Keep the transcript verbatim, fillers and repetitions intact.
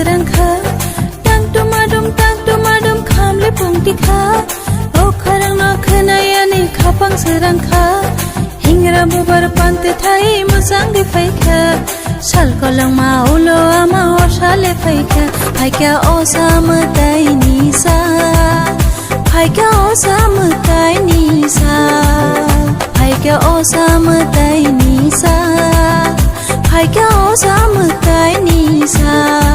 Rangkha, tang tumadum, tang tumadum, khamle pungti kha. O kharang no khwnayani khapang srangkha. Hingra bubar pante thai musang di phaikha. Sal kolongma ulo ama horsale phaikha. Phaikha o samwtai ni sa. Phaikha o samwtai ni sa. Phaikha o samwtai ni sa. Phaikha o samwtai ni sa.